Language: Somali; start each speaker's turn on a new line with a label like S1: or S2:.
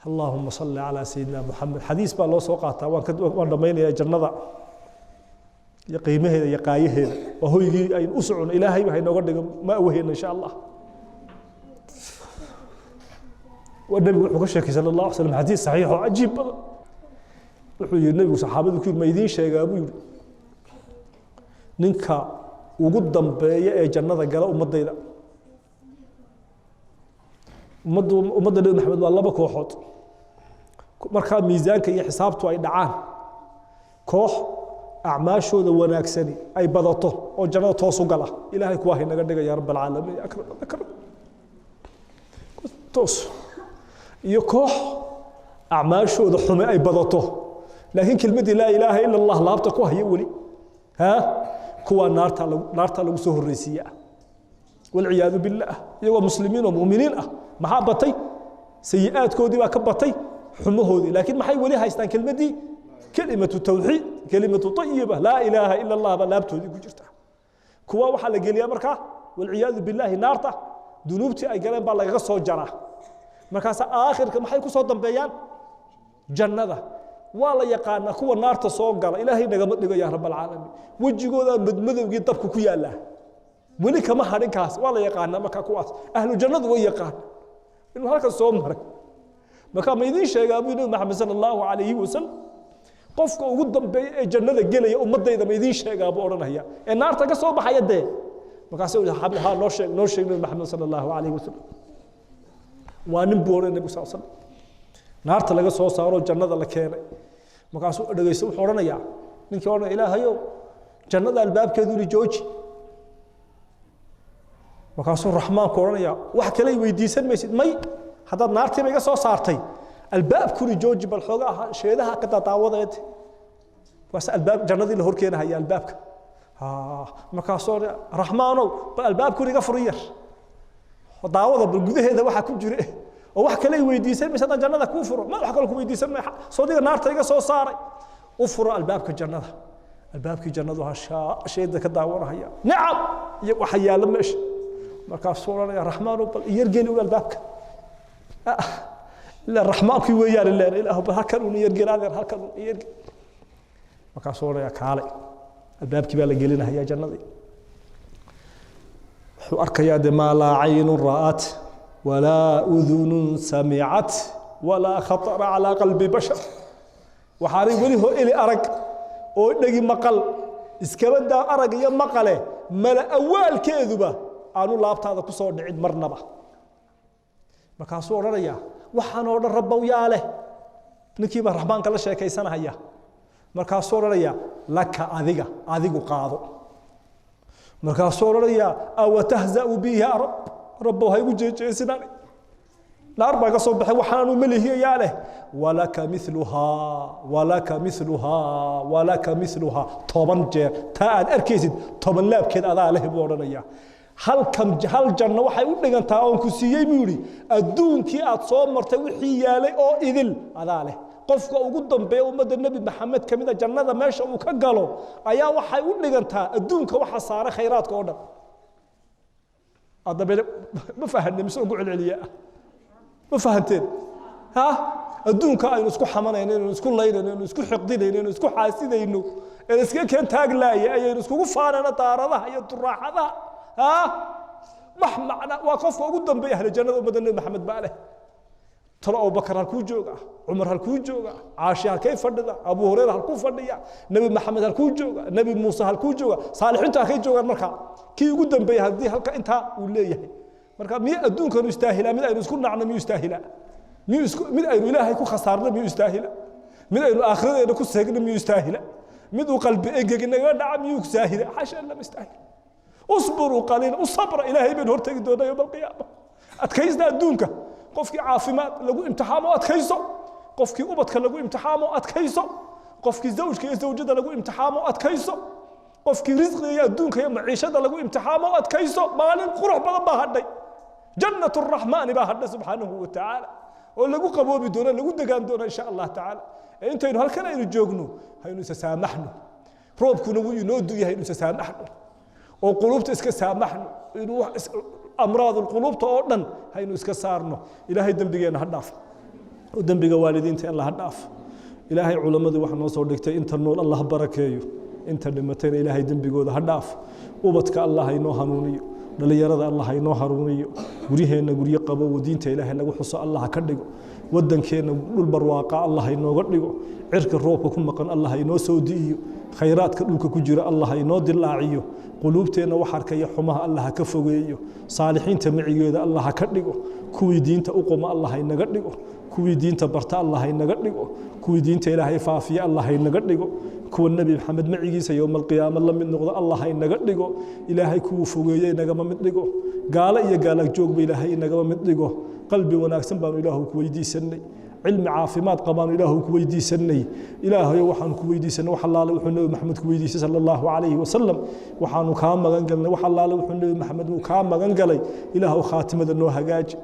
S1: Allahuma salli calaa sayidina Muxamed. Xadiis baa loo soo qaataa, waan dhammaynayaa. Jannada iyo qiimaheeda iyo qaayaheeda waa hoygii aynu u socono. Ilaahay waxa inooga dhigo ma awaheyna insha Allah. Waa nebigu wuxuu ka sheekay sala Allah alay slam xadiis saxiix oo cajiib badan. Wuxuu yihi nebigu saxaabadu ku yidhi, ma idiin sheegaa, buu yihi, ninka ugu dambeeya ee jannada gala ummadayda? Ummaddu, ummadda Nebi Maxamed, waa laba kooxood. Markaa miisaanka iyo xisaabtu ay dhacaan, koox acmaashooda wanaagsani ay badato oo jannada toos u gala. Ilaahay kuwaa inaga dhiga ya rab alcaalamiin, akram akram, toos. Iyo koox acmaashooda xume ay badato, laakiin kelmaddii laa ilaaha ila Allah laabta ku haya weli. Ha kuwaa naartaa lagu soo horreysiiya, walciyaadu billaah, iyagoo muslimiin oo mu'miniin ah. Maxaa batay? Sayi-aadkoodii baa ka batay xumahoodii, laakiin maxay weli haystaan? Kelmaddii, kelimatu tawxiid, kelimatu ayiba, laa ilaaha ila Allah baa laabtoodii ku jirta. Kuwa waxaa la geliyaa markaa, walciyaadu billaahi, naarta. Dunuubtii ay galeen baa lagaga soo jaraa. Markaasa aakhirka maxay ku soo dambeeyaan? Jannada. Waa la yaqaanaa kuwa naarta soo gala. Ilaahay nagama dhigo yaa rab alcaalamiin. Wejigoodaa madmadowgii dabka ku yaallaa, weli kama hadhin kaas. Waa la yaqaanaa markaa kuwaas, ahlu jannadu way yaqaan inuu halkan soo maray. Marka ma idiin sheegaa, buu Nabi Maxamed sala Allahu calayhi wasalam, qofka ugu dambeeya ee jannada gelaya ummadayda? Ma idiin sheegaa, buu odhanaya, ee naarta ka soo baxaya dee? Markaasuu saxaabada, ha, noo sheeg, noo sheeg, Nabi Maxamed sala Allahu calayhi wasalam. Waa nin, buu odhanaya Nabigu sal slam, naarta laga soo saaro, jannada la keenay. Markaasuu, dhegeyso, wuxuu odhanayaa ninkii odhanaya, Ilaahayow, jannada albaabkeeduni jooji. Markaasuu Raxmaanku odhanaya, wax kale weydiisan maysid? May, haddaad naartiiba iga soo saartay, albaabkuni jooji, bal xoogaa sheedaha ka dadaawadeed. Markaas albaab jannadii la horkeenahaya albaabka. Markaasuu odhanaya, Raxmaanow, bal albaabkuni iga furi yar, daawada bal gudaheeda waxaa ku jira. Oo wax kale weydiisan maysa haddaan jannada kuu furo? Ma wax kale ku weydiisan may, soodiga naarta iga soo saaray. U furo albaabka jannada. Albaabkii jannadu hashaa sheeda ka daawanahaya nicam iyo waxa yaalla meesha. Markaasuu odhanaya, Raxmaanow, bal iyargeli un albaabka. Ilaa Raxmaankii weeyaan ileen, Ilaahu, bal halkan un iyargeli, adeer, halkan un iyargeli. Markaasuu odhanaya, kaalay. Albaabkii baa la gelinahaya jannadii. Wuxuu arkayaa de maa laa caynun ra'at walaa udunun samicat walaa khatara calaa qalbi bashar. Waxaanay weli ho eli arag oo dhegi maqal, iskaba daa arag iyo maqale, mala awaalkeeduba aanu laabtaada ku soo dhicin marnaba. Markaasuu odhanayaa, waxaan oo dhan Rabbow yaa leh? Ninkii baa Raxmaanka la sheekaysanahaya. Markaasuu odhanaya, laka, adiga, adigu qaado. Markaasuu odhanayaa, awa tahza'u bi yaa rab? Rabbow, ha igu jeejeesinani, naar baa ka soo baxay, waxaanu melihiyayaa leh? Walaka miluhaa, walaka miluhaa, walaka miluhaa, 10 jeer taa aad arkaysid 10 laabkeed adaa leh, buu odhanaya. Halkan hal janno waxay u dhigantaa oon ku siiyey, buu yidhi, adduunkii aad soo martay wixii yaalay oo idil adaa leh. Qofka ugu dambeeya ummadda Nebi Maxamed ka mida jannada meesha uu ka galo ayaa waxay u dhigantaa adduunka waxa saaray khayraadka oo dhan. Haddaba ma fahanay mise ugu celceliya? Ma fahanteen? Ha, adduunka aynu isku xamanayno, aynu isku laynayno, aynu isku xiqdinayno, aynu isku xaasidayno, ee iskaga keen taaglaaya, ayaynu iskugu faanayno daaradaha iyo duraaxadaha, ha, wax macna waa qofka ugu dambeeya ahlu jannada ummadda Nebi Maxamed baa leh. Talo, Abubakar halkuu jooga? Cumar halkuu jooga? Caashi halkay fadhida? Abu Hurayra halkuu fadhiya? Nebi Maxamed halkuu jooga? Nebi Muuse halkuu jooga? Saalixiintu halkay joogaan? Marka kii ugu dambeeyey haddii halka intaa uu leeyahay, marka miy adduunkanu istaahilaa mid aynu isku nacno? Miyuu istaahilaa? Miyuu isku mid aynu Ilaahay ku khasaarno? Miyuu istaahila mid aynu aakhiradeena ku seegno? Miyuu istaahila mid uu qalbi engeg naga dhaca? Miyuu istaahila? Xasha, lama istaahil. Usburuu qaliila, u sabra, Ilaahay baynu hortegi doonaa yowma alqiyaama. Adkaysta adduunka. Qofkii caafimaad lagu imtixaamo, adkayso. Qofkii ubadka lagu imtixaamo, adkayso. Qofkii zawjka iyo zawjada lagu imtixaamo, adkayso. Qofkii risqiga iyo adduunka iyo maciishada lagu imtixaamo, adkayso. Maalin qurux badan baa hadhay, jannat raxmaani baa hadhay subxaanahu wa tacaala, oo lagu qaboobi doono, lagu degaan doono insha Allah tacaala. Ee intaynu halkan aynu joogno haynu isa saamaxno. Roobkuna wuu inoo duyahay. Haynu isa saamaxno oo quluubta iska saamaxno, inuu amraad quluubta oo dhan haynu iska saarno. Ilaahay dembigeenna ha dhaafo. Oo dembiga waalidiinta Allah ha dhaaf. Ilaahay culammadii waxa noo soo dhigtay inta nool Allah barakeeyo, inta dhimatayna Ilaahay dembigooda ha dhaaf. Ubadka Allah inoo hanuuniyo, dhalinyarada Allah inoo hanuuniyo. Guryaheenna guryo qabow diinta Ilaahay lagu xuso Allah ka dhigo. Wadankeenna dhul barwaaqa Allah inooga dhigo. Cirka roobka ku maqan Allah inoo soo di'iyo. Khayraadka dhulka ku jira Allah inoo dilaaciyo. Quluubteenna wax arkaya xumaha Allah ka fogeeyo. Saalixiinta macigeeda Allah ka dhigo. Kuwii diinta u qoma Allah inaga dhigo. Kuwii diinta barta Allah inaga dhigo. Kuwii diinta Ilaahay faafiya Allah inaga dhigo. Kuwa Nebi Maxamed macigiisa yowma alqiyaama la mid noqdo Allah inaga dhigo. Ilaahay kuwuu fogeeye inagama mid dhigo. Gaalo iyo gaalaag joogba Ilaahay inagama mid dhigo. Qalbi wanaagsan baanu Ilaahu ku weydiisanay, cilmi caafimaad qabaanu Ilaahu ku weydiisanay. Ilaahayo, waxaanu ku weydiisanay wax allaale wuxuu Nebi Maxamed ku weydiisay sala Allahu calayhi wasalam. Waxaanu kaa magan galnay wax allaale wuxuu Nebi Maxamed uu kaa magan galay. Ilaahu, khaatimada noo hagaaji.